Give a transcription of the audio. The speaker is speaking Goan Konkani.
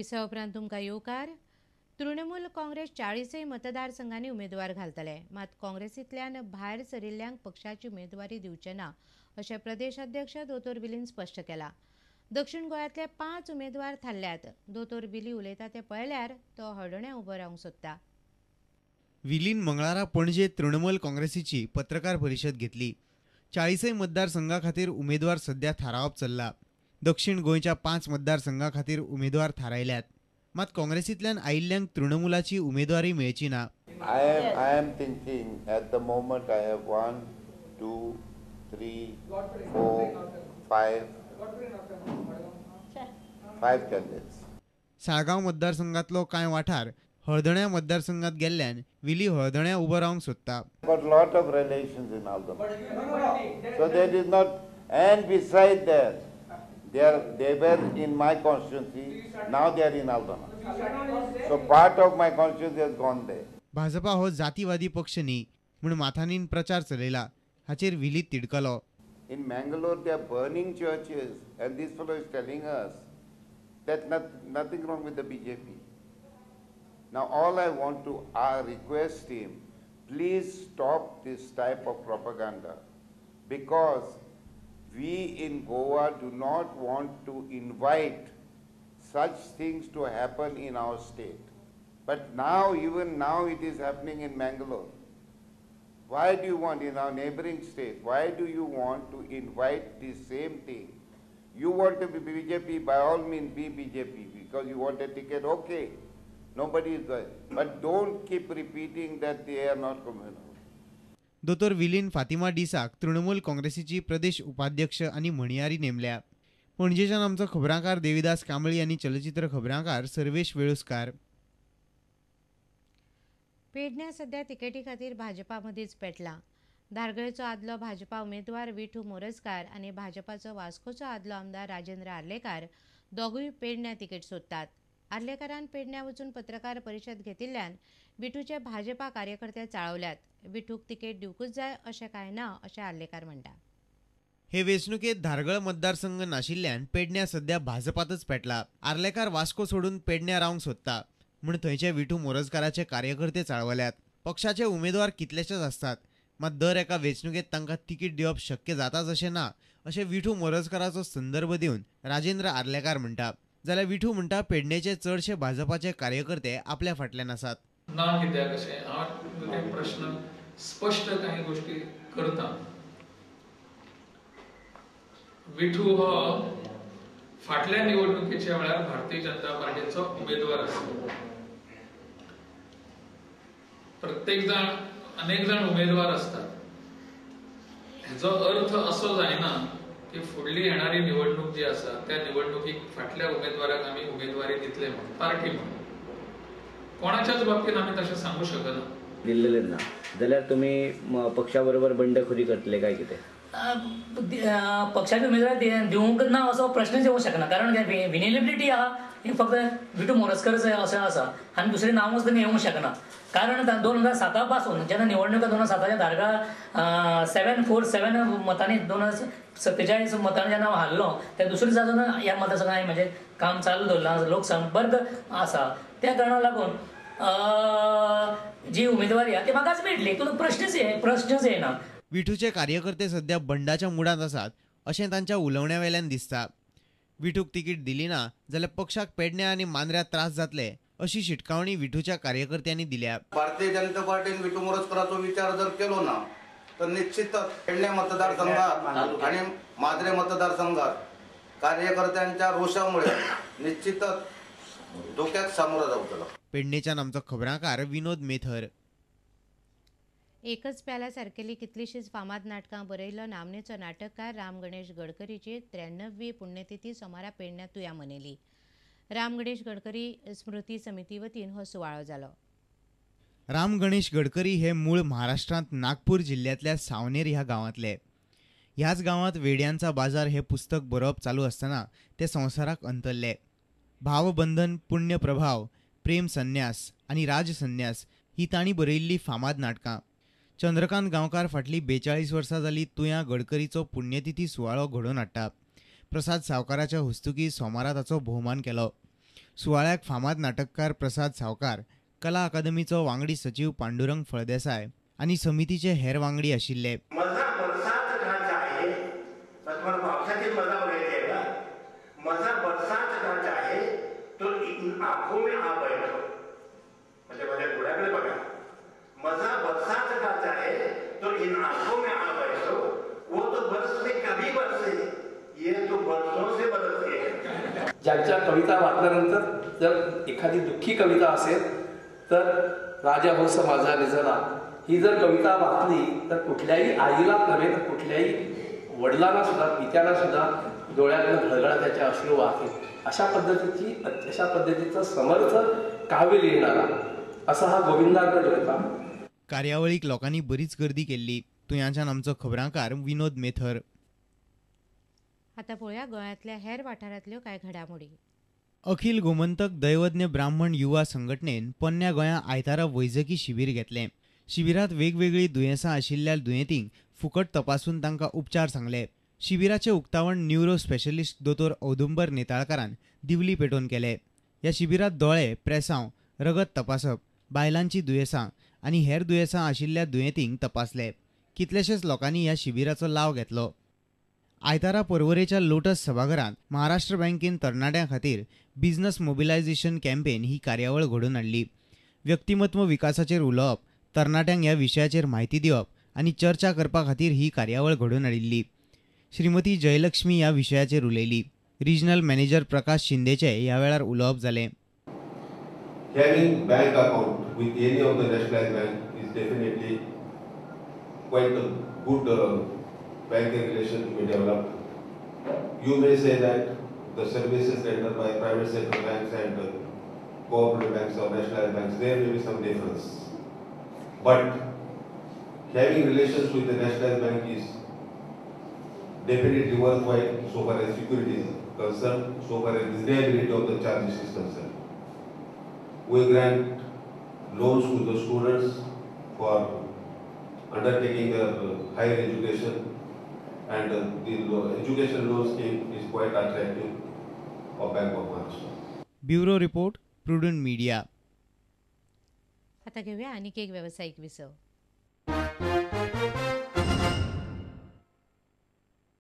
विसवा उपरांत तुमकां येवकार. तृणमूल काँग्रेस 40 मतदारसंघांनी उमेदवार घालतले, मात काँग्रेसींतल्यान भायर सरिल्ल्यांक पक्षाची उमेदवारी दिवचे ना अशें प्रदेश अध्यक्ष दोतोर विलीन स्पश्ट केलां. दक्षिण गोंयांतले 5 उमेदवार थारल्यात. दोतोर विली उलयता ते पळयल्यार तो हळदोण्या उबो रावंक सोदता. विलीन मंगळारा पणजे तृणमूल काँग्रेसीची पत्रकार परिशद घेतली. 40 मतदारसंघा खातीर उमेदवार सध्या थारावप चल्ला. दक्षिण गोंयच्या 5 मतदारसंघा खातीर उमेदवार थारायल्यात, मात काँग्रेसींतल्यान आयिल्ल्यांक तृणमूलाची उमेदवारी मेळची ना. I am thinking at the moment I have 1, 2, 3, 4, 5 candidates. Saligao मतदारसंघातलो कांय वाठार हळदण्या मतदारसंघात गेल्ल्यान विली हळदण्या उबो रावंक सोदता. But lot of relations in Aldona. So that is not, and beside that, they were in my constituency, now they are in Aldona. So part of my constituency has gone there. Bhajpa हो जातीवादी पक्ष न्ही म्हूण माथानीन प्रचार चलयला, हाचेर Willie तिडकलो. In Mangalore they are burning churches and this fellow is telling us that nothing wrong with the BJP. Now all I want to request him, please stop this type of propaganda, because we in Goa do not want to invite such things to happen in our state. But now, even now it is happening in Mangalore. Why do you want, in our neighboring state, why do you want to invite the same thing? You want to be BJP, by all means be BJP, because you want a ticket, okay. Nobody is going. But don't keep repeating that they are not communal. दोतोर विलीन फातिमा डिसाक तृणमूल काँग्रेसीची प्रदेश उपाध्यक्ष आनी म्हणयारी नेमल्या. पणजेच्यान आमचो खबरांकार देविदास कांबळी आनी चलचित्र खबरांकार सर्वेश वेळुस्कार. पेडण्या सध्या तिकेटी खातीर भाजपा मदींच पेटला. धारगळेचो आदलो भाजपा उमेदवार विठू मोरजकार आनी भाजपाचो वास्कोचो आदलो आमदार राजेंद्र आर्लेकार दोगूय पेडण्या तिकेट सोदतात. आर्लेकारान पेडण्या वचून पत्रकार परिशद घेतिल्ल्यान विठूचे भाजपा कार्यकर्ते चाळवल्यात. विठूक तिकेट दिवकूच जाय अशें कांय ना अशें आर्लेकार म्हणटा. हे वेंचणुकेंत धारगळ मतदारसंघ नाशिल्ल्यान पेडण्या सध्या भाजपातच पेटला. आर्लेकार वास्को सोडून पेडण्या रावंक सोदता म्हूण थंयचे विठू मोरजकाराचे कार्यकर्ते चाळवल्यात. पक्षाचे उमेदवार कितलेशेच आसतात, मात दर एका वेंचणुकेंत तांकां तिकीट दिवप शक्य जाताच अशें ना अशें विठू मोरजकाराचो संदर्भ दिवन राजेंद्र आर्लेकार म्हणटा. जाल्यार विठू म्हणटा पेडणेचे चडशे भाजपाचे कार्यकर्ते आपल्या फाटल्यान आसात. ना कित्याक अशें हांव ते प्रश्न स्पश्ट काही गोष्टी करता. विठू हो फाटल्या निवडणुकीच्या वेळार भारतीय जनता पार्टीचो उमेदवार आसलो. प्रत्येक जाण अनेक जाण उमेदवार असतात. हेजो अर्थ असो जायना की फुडली येणारी निवडणूक जी आसा त्या निवडणुकीक फाटल्या उमेदवाराक आमी उमेदवारी दितले म्हणून पार्टी म्हणून कोणाच्याच बाबतीत आमी तशें सांगू शकना. दिल्लें ना जाल्यार तुमी पक्षा बरोबर बंडखोरी करतले काय कितें? पक्षाची उमेदवारी दिवंक ना असो प्रश्नच येवंक शकना, कारण विनेबिलिटी आहा ही फक्त विठू मोरजकरच अशें आसा आनी दुसरें नांवूच तुमी येवंक शकना. कारण 2007 पासून जेन्ना निवडणुका 2007 धारगळ 747 मतांनी 2047 मतांनी जेन्ना हांव हारलो त्या दुसरे दिसा ह्या मतदारसंघांत हांवें म्हजें काम चालू दवरलां, लोकसंपर्क आसा त्या कारणाक लागून जी उमेदवारी आहा ती म्हाकाच मेळटली, तितून प्रश्नच येना. विठूचे कार्यकर्ते सध्या बंडाच्या मुडांत आसात अशें तांच्या उलोवण्या वेल्यान दिसता. विठूक तिकीट दिली ना जाल्यार पक्षाक पेडण्या आनी मांद्र्या त्रास जातले अशी शिटकावणी विठूच्या कार्यकर्त्यांनी दिल्या. भारतीय जनता पार्टीन विठू मोरजकराचो विचार जर केलो ना तर निश्चितच पेडणे मतदारसंघात आणि मांद्रे मतदारसंघात कार्यकर्त्यांच्या रोषामुळे निश्चितच धोक्याक सामोरं जावतलो. पेडणेच्यान आमचो खबरांकार विनोद मेथर. एकच प्याला सारकेली कितलीशीच फामाद नाटकां बरयल्लो नामनेचो नाटककार राम गणेश गडकरीची 93वी पुण्यतिथी सोमारा पेडण्या तुया मनयली. राम गणेश गडकरी स्मृती समिती वतीन हो सुवाळो जालो. राम गणेश गडकरी हे मूळ महाराष्ट्रांत नागपूर जिल्ह्यांतल्या सावनेर ह्या गांवांतले. ह्याच गांवांत वेड्यांचा बाजार हे पुस्तक बरोवप चालू आसतना ते संवसाराक अंतरले. भावबंधन, पुण्यप्रभाव, प्रेम संन्यास आनी राजसंन्यास ही तांणी बरयिल्ली फामाद नाटकां. चंद्रकांत गांवकार फाटली 42 वर्सां जाली तुयां गडकरीचो पुण्यतिथी सुवाळो घडोवन हाडटा. प्रसाद सावकाराच्या हस्तुकी सोमारा ताचो भोवमान केलो. सुवाळ्याक फामाद नाटककार प्रसाद सावकार, कला अकादमीचो वांगडी सचीव पांडुरंग फळदेसाय आनी समितीचे हेर वांगडी आशिल्ले. ज्यांच्या कविता वाचल्यानंतर जर एखादी दुःखी कविता असेल तर राजा होस माझा निजला ही जर कविता वाचली तर कुठल्याही आईला नव्हे तर कुठल्याही वडिलांना सुद्धा, पित्याला सुद्धा डोळ्यातनं घळघळा त्याचे अश्रू वाहतील. अशा पद्धतीचं समर्थ काव्य लिहिणारा असा हा गोविंदाग्रज होता. कार्यावळीक लोकांनी बरीच गर्दी केल्ली. तुयांच्यान आमचो खबरांकार विनोद मेथर. आता पळोवया गोंयांतल्या हेर वाठारांतल्यो कांय घडामोडी. अखिल गोमंतक दैवज्ञ ब्राह्मण युवा संघटनेन पोन्न्या गोंया आयतारा वैजकी शिबीर घेतलें. शिबिरांत वेगवेगळीं दुयेंसां आशिल्ल्या दुयेंतींक फुकट तपासून तांकां उपचार सांगले. शिबिराचें उक्तावण न्युरो स्पेशलिस्ट दोतोर औदुंबर नेताळकारान दिवली पेटोवन केलें. ह्या शिबिरांत दोळे, प्रेसांव, रगत तपासप, बायलांची दुयेंसां आनी हेर दुयेंसां आशिल्ल्या दुयेंतींक तपासले. कितलेशेच लोकांनी ह्या शिबिराचो लाव घेतलो. आयतारा पर्वरेच्या लोटस सभाघरांत महाराष्ट्र बँकेन तरणाट्यां खातीर बिझनस मोबिलायझेशन कॅम्पेन ही कार्यावळ घडोवन हाडली. व्यक्तिमत्व विकासाचेर उलोवप, तरणाट्यांक ह्या विशयाचेर म्हायती दिवप आनी चर्चा करपा खातीर ही कार्यावळ घडोवन हाडिल्ली. श्रीमती जयलक्ष्मी ह्या विशयाचेर उलयली. रिजनल मॅनेजर प्रकाश शिंदेचे ह्या वेळार उलोवप जालें. Having bank account with any of the nationalized bank is definitely quite a good banking relation to be developed. You may say that the services rendered by private sector banks and cooperative banks or nationalized banks, there may be some difference. But having relations with the nationalized bank is definitely worthwhile so far as security is concerned, so far as reliability of the charges is concerned. We grant loans to the students for undertaking their higher education, and the education loan scheme is quite attractive for Bank of Maharashtra. Bureau report, Prudent Media. आता घेऊया आणखी एक व्यावसायिक विसव.